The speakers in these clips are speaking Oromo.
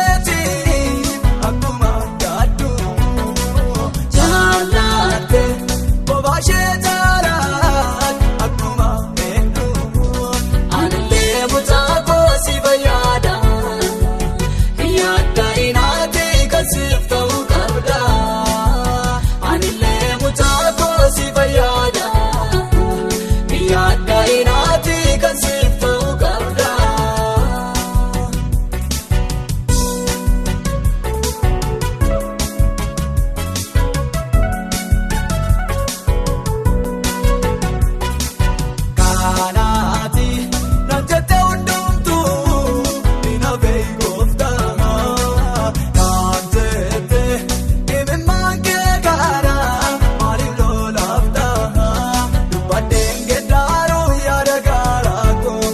Isheetiif akkuma yaaddu jaallatte bobaashee jaalaan akkuma hedduu anillee mucaa koo si fayyada yaadda inaati kan siif ta'uu qabda anillee mucaa koo si fayyada yaadda inaati kan siif ta'uu qabda. Kanaati naan jettee hundumtuu ni nafee gooftaa naan jettee dhimimmaan kee karaa maaliif lolaaftaa dubbadheen geeddaruu yaada garaa koo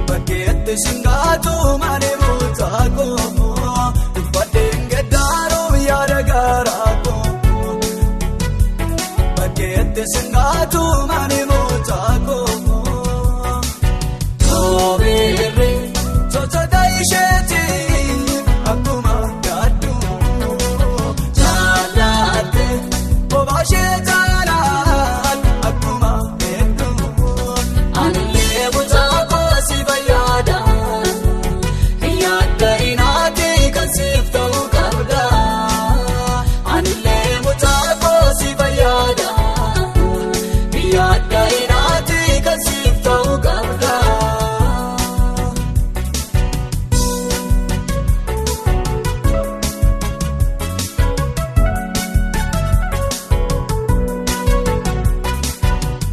bakkeetti singaatu malee mucaa koo dubbadheen geeddaruu yaada garaa koo. Bakkeetti singaatu malee mucaa koo. Toobeerri sochoota isheetiif akkuma yaaddu jaallatte bobaashee jaalaan akkuma hedduu anillee mucaa koo si fayyada yaadda inaati kan siif ta'uu qabda anillee mucaa koo si fayyada yaadda inaati kan siif ta'uu qabda.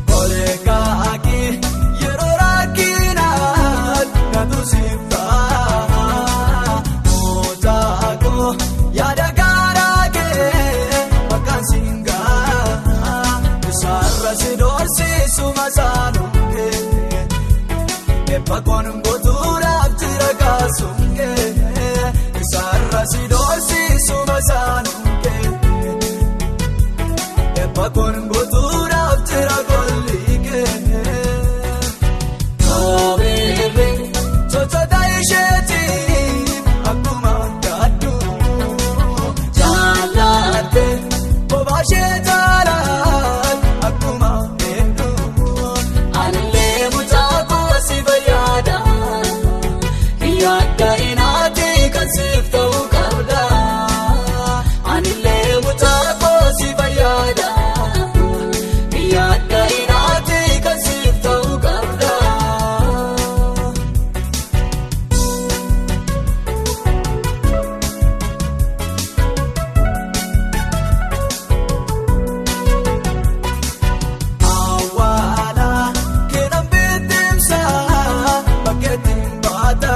Koleekaaki yeroo rakkinaan na tusiiftaa mucaa koo yaada garaa kee bakka singaa isaarra si dhoorsiisu masaanuun kee eebba koon guutuudhaaf jira kaasuun kee isaarra si dhoorsiisu masaanuun kee. Eebba koon guutuudhaaf jira golli kee. Toobeerri sochoota isheetiif akkuma yaaddu jaallatte bobaashee jaalaan akkuma hedduu anillee mucaa koo si fayyada yaadda inaati kan siif ta'uu qabda anillee mucaa koo si fayyada yaadda inaati kan siif ta'uu qabda. Awwaala kennan bittimsa bakkeetti baata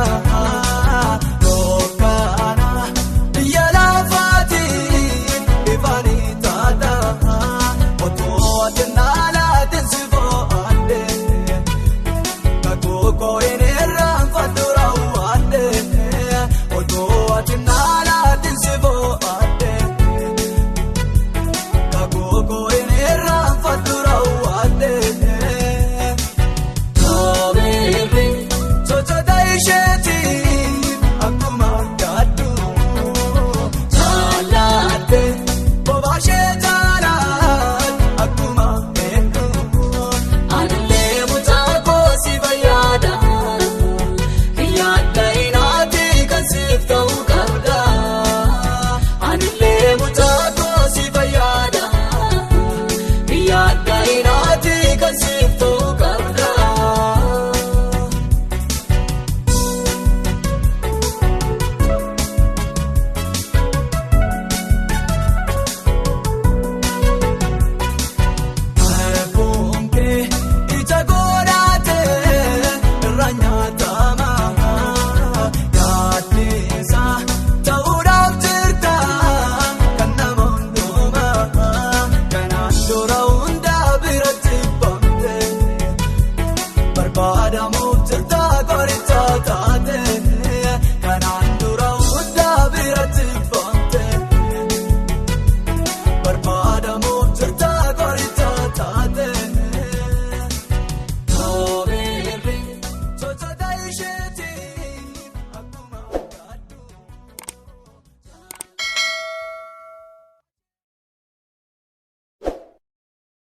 yookaan biyya lafaatiin ifaan taata otoo ati naalaatiin si fo'aadde kakuu inni irraan fadduura waadde otoo ati naalaatiin si fo'aadde. Kakuu inni irraan fadduura waadde. Toobeerri sochoota isheetiif akkuma yaaddu jaallatte bobaashee jaalaan akkuma hedduu anillee mucaa koo si fayyada yaadda inaati kan siif ta'uu qabda anillee mucaa koo si fayyada yaadda inaati kan siif ta'uu qabda. Abuunke ija godhatee irra nyaatama yaadniisa ta'uudhaaf jirta kan nama hundumaa kanaan dura hundaa biratti bamte barbaadamuuf jirta qoricha taate.